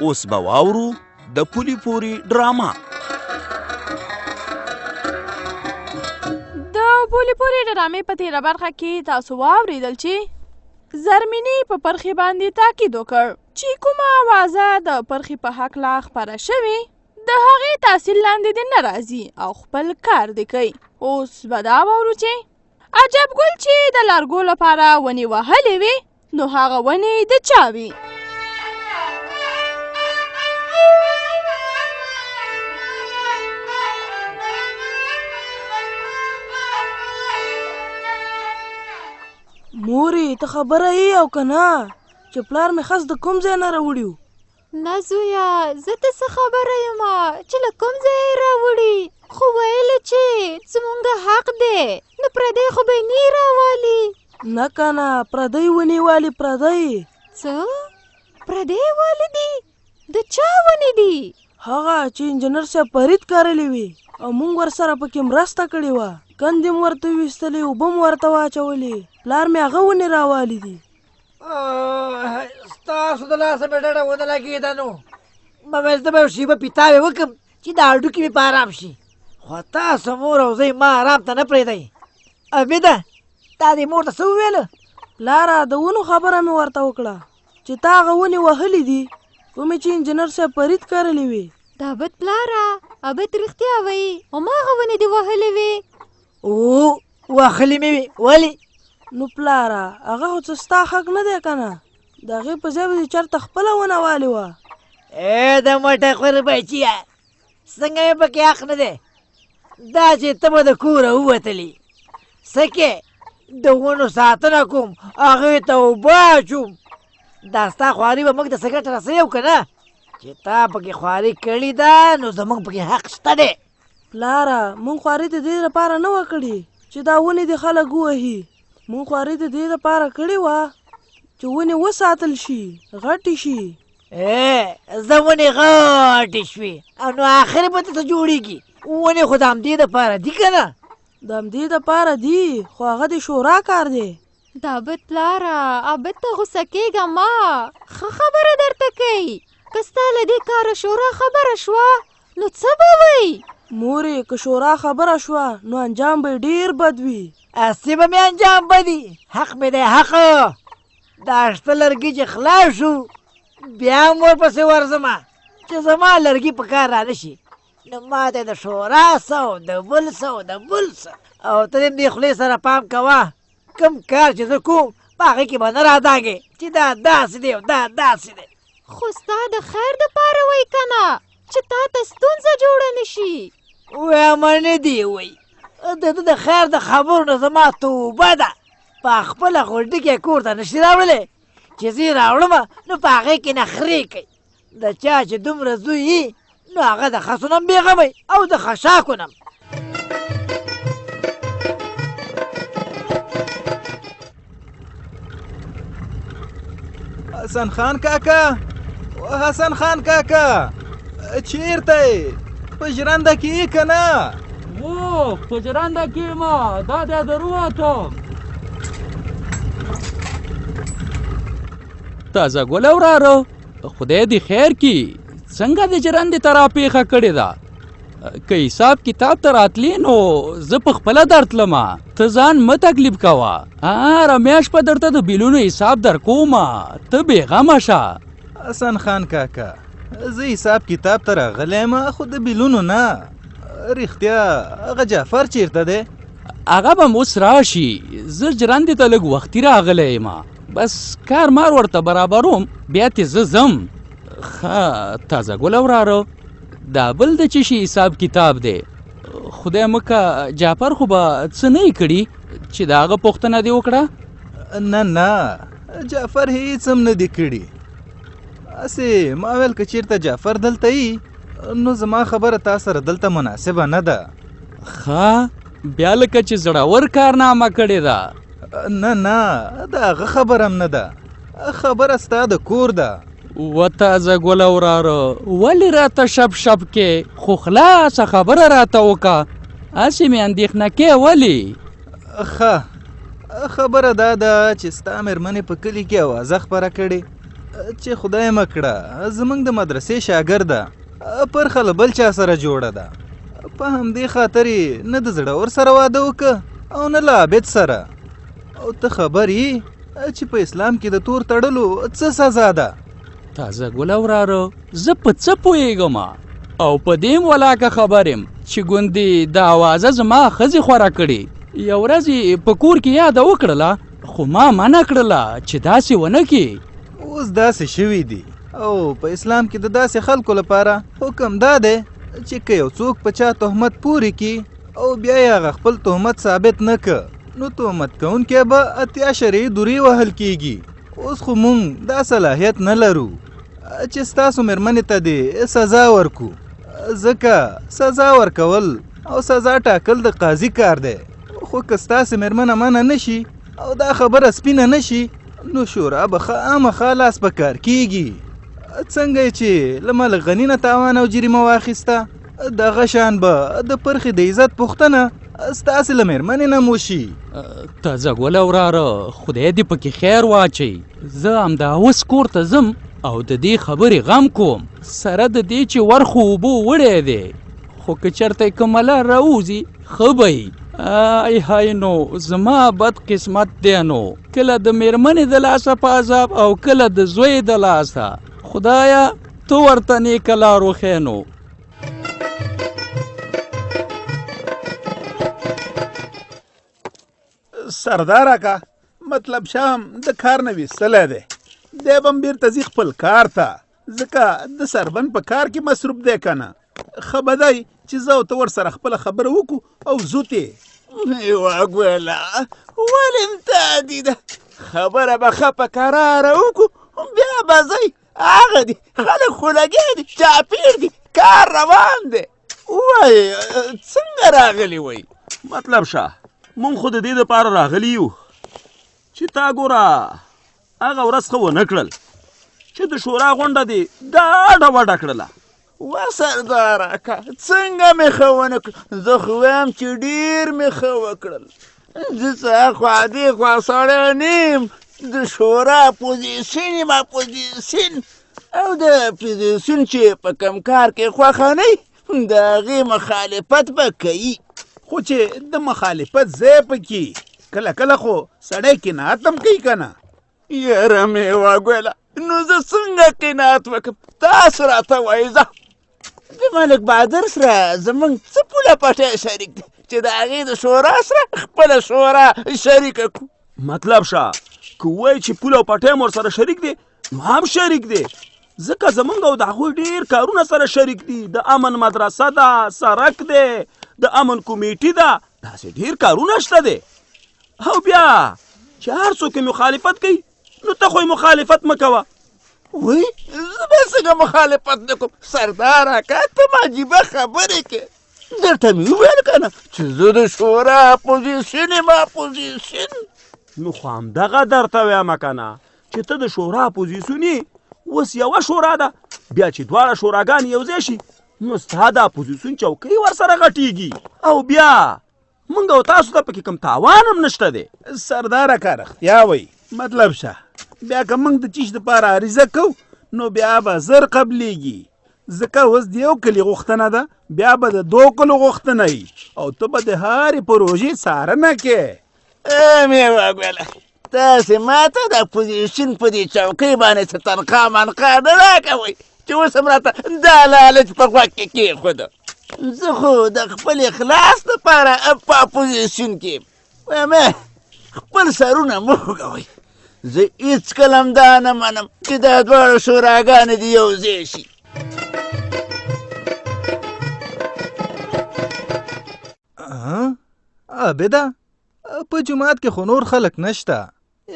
اوس به واورو د پولي پوري ډرامه. د پولي پوري ډرامې په تیره برخه کې تاسو واوریدل چې زرمینې په پرخې باندې تاکید وکړ چې کومه اوازه د پرخې په هکله خپره شوې د هغې تاثیر لاندې دې نه راځي او خپل کار دې کوي. اوس به دا واورو چې عجب ګل چې د لرګو لپاره ونې وهلې وې نو هغه ونې د چا وي؟ مورې ته خبره یې او که نه چې پلار مې خس د کوم ځای نه راوړي؟ نه زویه، زه ته څه خبره یم چې له کوم ځای یې راوړي، خو ویل چې زمونږ حق دی نو پردی خو به یې نه راوالي. نه که نه، پردی ونې والي پردی. څه پردی والي دي؟ د چا ونې دي؟ هغه چې انجنیر صاحب فرید کرلې وي او مونږ ورسره پکې مرسته کړې وه، کندې مو ورته وویستلې، اوبه مو ورته واچولې، پلار مې هغه ونې راوالي دي. ستاسو د لاسه مې ډډه ونه لګېده نو ما ویل زه به یو شېبه پیتاوې وکړم چې دا هډوکي مې په ارام شي، خو تاسو مور او زوی ما ارام ته نه پرېږدئ. عابده، تا دې مور ته څه وویل؟ پلاره، د ونو خبره مې ورته وکړه چې تا هغه ونې وهلې دي کومې چې انجنیر صاحب فرید کرلې وې. د عابد پلاره، عابد رښتیا وایي، هماغه ونې دې وهلې وې. او وهلې مې وې، ولې؟ نو پلاره، هغه خو څه ستا حق نه دی که نه، د هغې په ځای به دې چېرته خپله ونه والې وه. ای د مټه خور بچیه، څنګه مې پکې حق نه دی؟ دا چې ته به د کوره ووتلې، څه کې د ونو ساتنه کوم، هغې ته اوبه اچوم، دا ستا خواري به موږ ته څه ګټه رسوي او که نه؟ چې تا پکې خواري کړې ده نو زموږ پکې حق شته دی. پلاره، موږ خواري د دې لپاره نه وه کړې چې دا ونې دې خلک ووهي، موږ خواري د دې لپاره کړې وه چې ونې وساتل شي، غټې شي. زه ونې غټې شوې او نو آخر به څه جوړېږي؟ ونې خو د همدې دپاره دي که نه؟ د همدې دپاره دي، خو هغه د شورا کار دی. د عابد پلاره، عابد ته غوسه کېږه مه، ښه خبره درته کوي. که ستا له دې کاره شورا خبره شوه نو څه به وایي؟ مورې، که شورا خبره شوه نو انجام به یې ډېر بد وي. هسې به مې انجام بدي، حق مې دی حق. دا شته لرګي چې خلاص شو بیا هم ورپسې ورځمه چې زما لرګي په کار رانه شي، نو ما ته د شورا څه او د بل څه او د بل څه. او ته دې هم دې خولې سره پام کوه، کوم کار چې زه کوم په هغې کې به نه رادانګې چې دا داسې دی او دا داسې دی. خو ستا د خیر دپاره وایي که نه چې تا ته ستونزه جوړه نه شي. وایم نه دی وایي، د ده د خیر د خبرو نه زما توبه ده. په خپله غونډکې کور ته نشي راوړلی، چې زه یې راوړم نو په هغې کې نخرې کوي. د چا چې دومره زوی وي نو هغه د خسو نه هم بېغمه وي او د خشاکو نه هم. حسن خان کاکا، حسن خان کاکا، چیرته یې؟ په ژرنده کې یې که نه؟ وو، په ژرنده کې یم، دا دی در ووتم. تازه ګله وراره، خدای دې خیر کړي، څنګه دې ژرندې ته راپېښه کړې ده؟ که حساب کتاب ته راتلې نو زه په خپله درتلمه، ته ځان مه تکلیف کوه، هره میاشت به درته د بیلونو حساب درکومه، ته بېغمه شه. حسن خان کاکا، زه حساب کتاب ته راغلی یم، خو د بیلونو نه. رښتیا هغه جعفر چیرته دی؟ هغه به هم اوس راشي، زه ژرندې ته لږ وختي راغلی یم، بس کار مار ورته برابروم، بیا ترې زه ځم. ښه تازه ګله وراره، دا بل د څه شي حساب کتاب دی؟ خدای مه که جعفر خو به څه نه یې کړي چې د هغه پوښتنه دې وکړه؟ نه نه، جعفر هیڅ هم نه دي کړي. هسې ما ویل که چیرته جعفر دلته یي نو زما خبره تا سره دلته مناسبه نه ده. ښه، بیا لکه چې زړور کارنامه کړې ده. نه نه، د هغه خبره هم نه ده، خبره ستا د کور ده. و تازه ګله وراره، ولې راته شپ شپ کې؟ خو خلاصه خبره راته وکړه، هسې مې اندېښنه کې ولې؟ ښه، خبره دا ده چې ستا مېرمنې په کلي کې اوازه خپره کړې چې خدای مه کړه زمونږ د مدرسې شاګرده پرخه له بل چا سره جوړه ده، په همدې خاطر یې نه د زړور سره واده وکړه او نه له عابد سره. او ته خبر یې چې په اسلام کې د تور تړلو څه سزا ده؟ تازه ګله وراره، زه په څه پوهېږم او په دې هم ولاکه خبر یم چې ګوندې دا اوازه زما ښځې خوره کړې. یو ورځ یې په کور کې یاده وکړله، خو ما منع کړله چې داسې ونه کړي. اوس داسې شوي دي او په اسلام کې د داسې خلکو لپاره حکم دا دی چې که یو څوک په چا تهمت پورې کړي او بیا یې هغه خپل تهمت ثابت نه که، نو تهمت کوونکی به 80 شرعي دورې وهل کیږي. اوس خو مونږ دا صلاحیت نه لرو چې ستاسو مېرمنې ته دې سزا ورکو، ځکه سزا ورکول او سزا ټاکل د قاضي کار دی. خو که ستاسې مېرمنه منع نه شي او دا خبره سپینه نه شي، نو شورا به خامخا لاس په کار کیږي. څنګه یې چې له ملک غني نه تاوان او جریمه واخیسته، دغه شان به د پرخې د عزت پوښتنه ستاسې له مېرمنې نه هم وشي. تازه ګله وراره، خدای دې پکې خیر واچوي. زه همدا اوس کور ته ځم او د دې خبرې غم کوم، سره د دې چې ور خو اوبو وړی دی، خو که چېرته یې کومه لار راووځي ښه به وي. آی های، نو زما بد قسمت دی، نو کله د مېرمنې د لاسه په عذاب او کله د زوی د لاسه. خدایه ته ورته نیکه لار وښیې. نو سردار اکا، مطلب شام د کار نه ویستلی دی، دی به هم بېرته ځي خپل کار ته، ځکه د سربن په کار کې مصروف دی که نه. ښه به دی چې زه او ته ورسره خپله خبره وکړو او ځو ترې. یوه ګله، ولې هم تادي ده؟ خبره به ښه په کراره وکړو، بیا به ځئ. هغه دي خلک خو لګیا دي، چاپېر دي، کار روان دی. وایي څنګه راغلي وئ؟ مطلب شه، مونږ خو د دې دپاره راغلي یو چې تا ګوره هغه ورځ ښه ونه کړل چې د شورا غونډه دې ډاډه وډه کړله. وه سردار اکا، څنګه مې ښه ونه کړل؟ زه خو وایم چې ډېر مې ښه وکړل. زه څه اخوا دېخوا سړی نه یم، د شورا اپوزیسیون یم، اپوزیسیون. او د اپوزیسیون چې په کوم کار کې خوښه نه وي، د هغې مخالفت به کوي. خو چې د مخالفت ځای پکې کله کله خو سړی قناعت هم کوي که نه. یاره مېوه ګله، نو زه څنګه قناعت وکړم؟ تاسو راته وایئ. ځه د ملک بادر سره زمونږ څه پوله پټی شریک دی چې د هغې د شورا سره خپله شورا شریکه کړو؟ مطلب شه، که ووایي چې پوله او پټی مو ورسره شریک دی، نو هم شریک دی، ځکه زمونږ او د هغوی ډېر کارونه سره شریک دي. د امن مدرسه ده، سرک دی، د امن کمیټي ده، داسې ډېر کارونه شته دی. او بیا چې هر څوک یې مخالفت کوي، نو ته خو یې مخالفت مه کوه. وی زه به څنګه مخالفت نه کوم؟ سردار اکا، ته ما عجیبه خبرې کوې. درته مې وویل که نه چې زه د شورا اپوزیسیون یم، اپوزیسیون. نو خو همدغه درته وایم که نه چې ته د شورا اپوزیسیون یې. اوس یوه شورا ده، بیا چې دواړه شوراګانې یو ځای شي، نو ستا د اپوزیسیون چوکۍ ورسره غټېږي، او بیا مونږ او تاسو ته پکې کوم تاوان هم نشته دی. سردار اکا رښتیا وایي. مطلب شه، بیا که موږ د چیش دپاره عریضه کوو، نو بیا به زر قبلیږي، ځکه اوس د یو کلي غوښتنه ده، بیا به د دوو کلو غوښتنه وي، او ته به د هرې پروژې څارنه کې. مېوه ګله، تاسې ما ته د اپوزیسیون په دې چوکۍ باندې څه تنخوا منخوا نه راکوئ چې اوس هم راته دا لالچ په غوږ کې کېښوده. زه خو د خپل اخلاص دپاره په اپوزیسیون کې یم. وایم خپل سرونه مه خوږوئ، زه هېڅکله هم دا نه منم چې دا دواړه شوراګانې دې یو ځای شي. عابده، په جومات کې خو نور خلک نشته،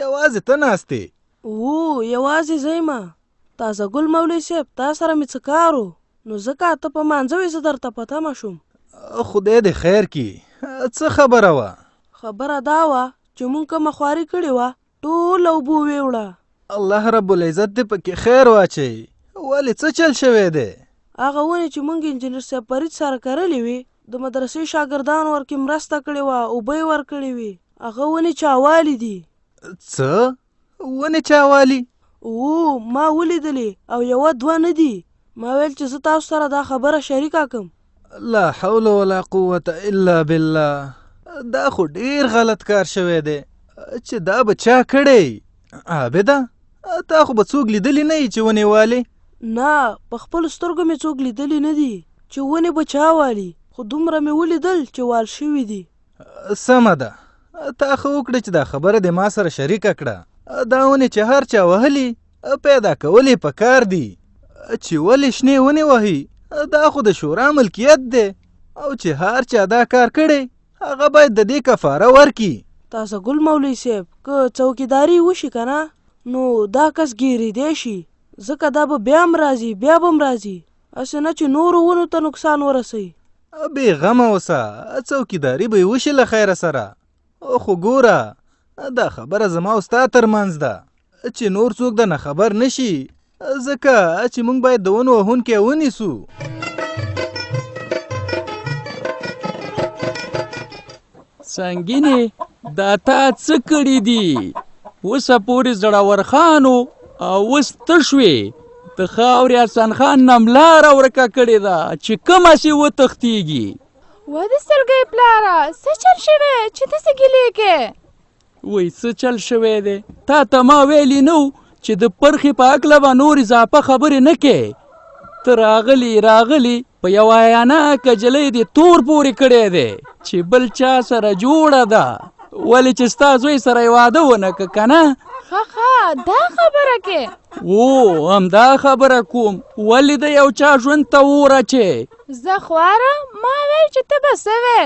یوازې ته ناست یې. هو، یوازې زه یم. تازه ګل مولوي صاحب، تا سره مې څه کار و، نو ځکه ته په مانځه وې، زه درته په تمه شوم. خدای دې خیر کړي، څه خبره وه؟ خبره دا وه چې مونږ کومه خواري کړې وه، ټوله اوبو ویوړه. الله رب العزت دې پکې خیر واچوي. ولې څه چل شوی دی؟ هغه ونې چې مونږ انجنیر صاحب فرید سره کرلې وې، د مدرسې شاګردانو ورکې مرسته کړې وه، اوبه یې ورکړې وې، هغه ونې چاوالي دي. څه؟ ونې چاوالي؟ او ما ولیدلې او یوه دوه نه دي. ما ویل چې زه تاسو سره دا خبره شریکه کړم. لا حول ولا قوت الا بالله، دا خو ډیر غلط کار شوی دی چې دا به چا کړی. عابده، تا خو به څوک لیدلی نه یي چې ونې والي؟ نه، په خپلو سترګو مې څوک لیدلی نه دي چې ونې به چا والي، خو دومره مې ولیدل چې وال شوي دي. سمه ده، تا ښه وکړه چې دا خبره دې ما سره شریکه کړه. دا ونې چې هر چا وهلي پیدا کول یې پکار دي. چې ولې شنې ونې وهي، دا خو د شورا ملکیت دی، او چې هر چا دا کار کړی هغه باید د دې کفاره ورکړي. تازه ګل مولوي صاحب، که څوکیداري وشي که نه نو دا کس ګیرېدی شي، ځکه دا به بیا هم راځي، بیا به هم راځي، هسې نه چې نورو ونو ته نقصان ورسوي. بې غمه اوسه، څوکیداري به یې وشي له خیره سره. خو ګوره، دا خبره زما او ستا تر منځ ده چې نور څوک درنه خبر نه شي، ځکه چې موږ باید د ونو وهونکی ونیسو. سنګینې، دا تا څه کړي دي؟ اوسه پورې زړور خان و او اوس ته شوې. د خاورې حسن خان نه هم لاره ورکه کړې ده چې کومه سي وتښتېږي. وه د سلګۍ پلاره، څه چل شوی چې داسې ګیلې کې؟ وای څه چل شوی دی؟ تا ته ما ویلي نه و چې د پرخې په هکله به نور اضافه خبرې نه کې. ته راغلی راغلی په یوه حیاناکه جلۍ دې تور پورې کړی دی چې بل چا سره جوړه ده، ولې چې ستا زوی سره یې واده ونه که که نه؟ ښه ښه، دا خبره کې؟ و همدا خبره کوم، ولې د یو چا ژوند ته اور اچې؟ زه خواره، ما ویل چې ته به څه وې.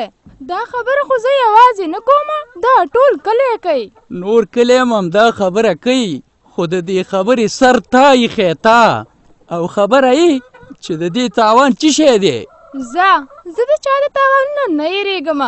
دا خبره خو زه یوازې نه کوم، دا ټول کلی کوي. نور کلی هم همدا خبره کوي، خو د دې خبرې سر تا ایښی، تا او خبره یې چې د دې تاوان څه شی دی؟ زه د چا د تاوانونو نه یریږم.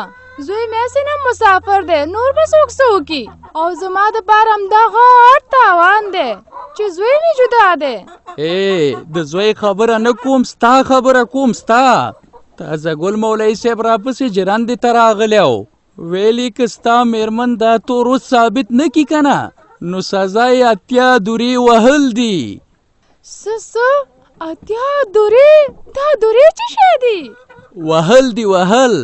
زوی مې هسې نه مسافر دی، نور به څوک څه وکړي، او زما دپاره همدا غټ تاوان دی چې زوی مې جدا دی. ای د زوی خبره نه کوم، ستا خبره کوم، ستا. تازه ګل مولوي صاحب راپسې جرندې ته راغلی و، ویلي که ستا میرمن دا تور اوس ثابت نه کړي که نه نو سزا یې 80 دورې وهل دي. څه څه 80 دورې؟ دا دورې څه شی دي؟ وهل دي، وهل.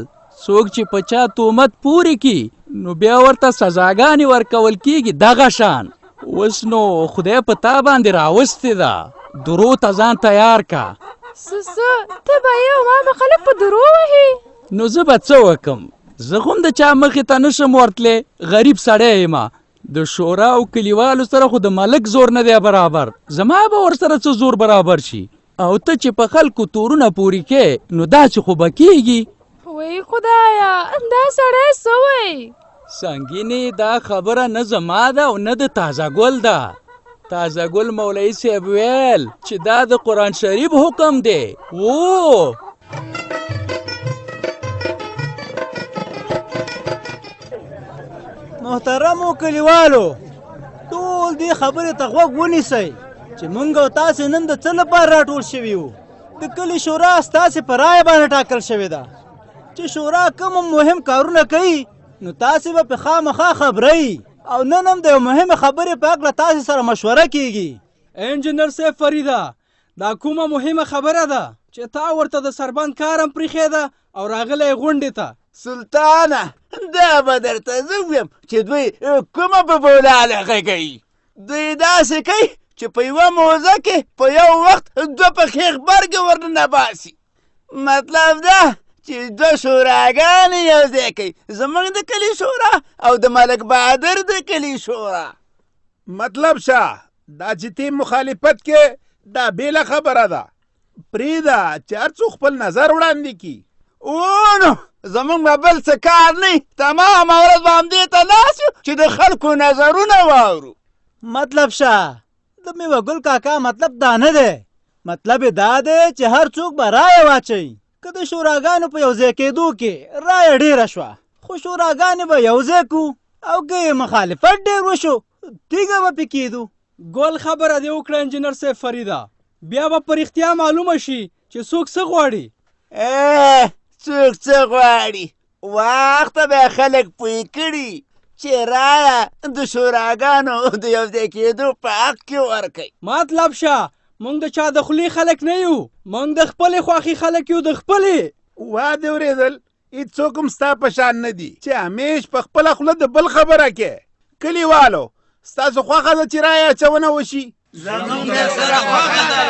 څوک چې په چا تهمت پورې کړي نو بیا ورته سزاګانې ورکول کیږي. دغه شان اوس نو خدای په تا باندې راوستې ده، درو ته ځان تیار کا. څه څه ته به یې او ما به خلک په درو وهي؟ نو زه به څه وکم، زه خو هم د چا مخې ته نشم ورتلی، غریب سړی یم. د شورا او کلیوالو سره خو د ملک زور نه دی برابر، زما به ورسره څه زور برابر شي؟ او ته چې په خلکو تورونه پورې کې نو داسې خو به کیږي. وای خدایا، دا سړی څه وایي؟ سنګینې، دا خبره نه زما ده او نه د تازه ګل ده. تازه ګل مولوي صاحب ویل چې دا د قرآن شریف حکم دی. و محترمو کلیوالو، ټول دې خبرې ته غوږ ونیسئ چې مونږ او تاسې نن د څه لپاره راټول شوي یو. د کلي شورا ستاسې په رایه باندې ټاکل شوې ده. چې شورا کوم مهم کارونه کوي نو تاسې به په خامخا خبرئ، او نن هم د یو مهمې خبرې په هکله تاسې سره مشوره کیږي. انجنیر صاحب فریده، دا کومه مهمه خبره ده چې تا ورته د سربند کار هم پرېښی ده او راغلی غونډې ته؟ سلطانه، دا به درته زه ووایم چې دوی کومه په بولاله غږوي. دوی داسې کوي چې په یوه موزه کې په یو وخت دوه پښې غبرګې ورننه باسي. مطلب دا چې دوه شوراګانې یو ځای کوي، زموږ د کلي شورا او د ملک بهادر د کلي شورا. مطلب شه دا چې تی مخالفت کې دا بېله خبره ده، پرېږده چې هر څوک خپل نظر وړاندې کړي. نو زموږ به بل څه کار نه وي، تمامه ورځ به همدې ته ناست یو چې د خلکو نظرونه واورو. مطلب شه د میوه ګل کاکا مطلب دا نه دی، مطلب یې دا دی چې هر څوک به رایه واچوي. که د شوراګانو په یو ځای کېدو کې رایه ډېره شوه خو شوراګانې به یو ځای کړو، او که یې مخالفت ډېر وشو تیږه به پې کېدو. ګل خبره دې وکړه انجینر صاحب فریده، بیا به په رښتیا معلومه شي چې څوک څه غواړي. څوک څه غواړي، وخت به خلک پوه کړي. چې رایه د شوراګانو د یو ځای کېدو په حق کې ورکړئ. مطلب شه، مونږ د چا د خولې خلک نه یو، مونږ د خپلې خوښې خلک یو، د خپلې. وا دې اورېدل؟ هیڅوک هم ستا په شان نه دي چې همیش په خپله خوله د بل خبره کې. کلیوالو، ستاسو خوښه ده چې رایه اچونه وشي؟ زمونږ درسره خوښه ده.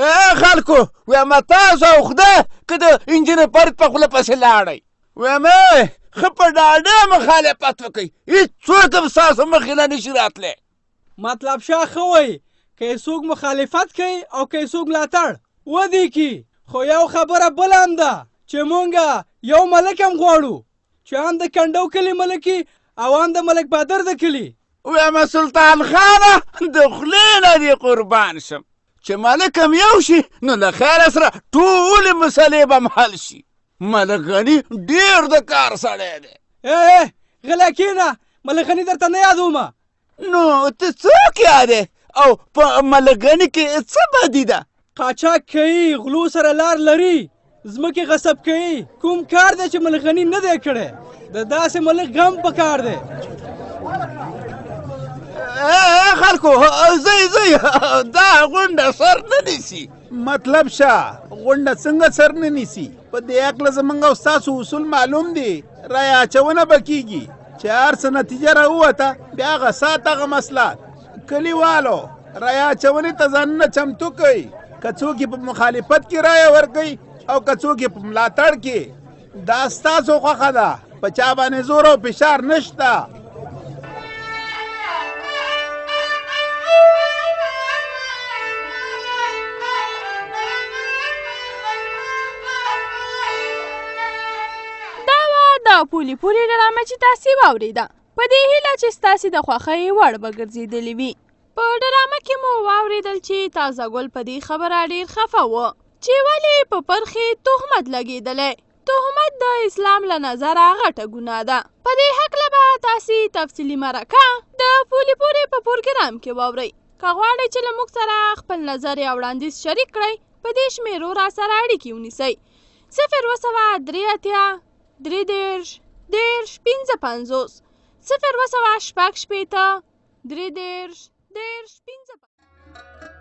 ای خلکو، وایم تاسو او خدای که د انجینر فرید په خوله پسې لاړئ، وایم ښه په ډاډه مخالفت وکړئ، هیڅوک هم ستاسو مخې له نشي راتلی. مطلب شاه ښه وایي، که یې څوک مخالفت کوي او که یې څوک ملاتړ ودې کي، خو یو خبره بله هم ده چې مونږ یو ملک هم غواړو چې هم د کنډو کلي ملک او هم د ملک بادر د کلي. وایم سلطان خانه د خولې نه دې قربان شم، چې ملک هم یو شي نو له خیره سره ټولې مسلې به هم حل شي. ملک غني ډېر د کار سړی دی. ای غلی کښېنه، ملک غني درته نه یادومه. نو ته څوک یادې او په ملک غني کې څه بدي ده؟ قاچاق کوي، غلو سره لار لري، ځمکې غصب کوي. کوم کار دی چې ملک غني نه دی کړی؟ د داسې ملک غم په کار دی. خلکو ځئ ځئ، دا غونډه سر نه نیسي. مطلب شه، غونډه څنګه سر نه نیسي؟ په دې هکله زمونږ او ستاسو اصول معلوم دي. رایه اچونه به کېږي، چې هر څه نتیجه راووته بیا هغه سات هغه مسله. کلیوالو، رایه اچونې ته ځانونه چمتو کړئ. که څوک یې په مخالفت کې رایه ورکوي او که څوک یې په ملاتړ کې، دا ستاسو خوښه ده. په چا باندې زور او فشار نشته. دا وه د پولي پولي ډرامه چې تاسې واورېده. په دې هیله چې ستاسې د خوښۍ وړ به ګرځېدلې وي. په ډرامه کې مو واورېدل چې تازه ګل په دې خبره ډېر خفه و چې ولې په پرخې تهمت لګېدلی. تهمت د اسلام له نظره غټه ګناه ده. په دې هکله به تاسې تفصیلي مرکه د پولي پورې په پروګرام کې واورئ. که غواړئ چې له موږ سره خپل نظر یا وړاندیز شریک کړئ، په دې شمېرو راسره اړیکې ونیسئ: 0783 33 30 55، 0766 33 30 55.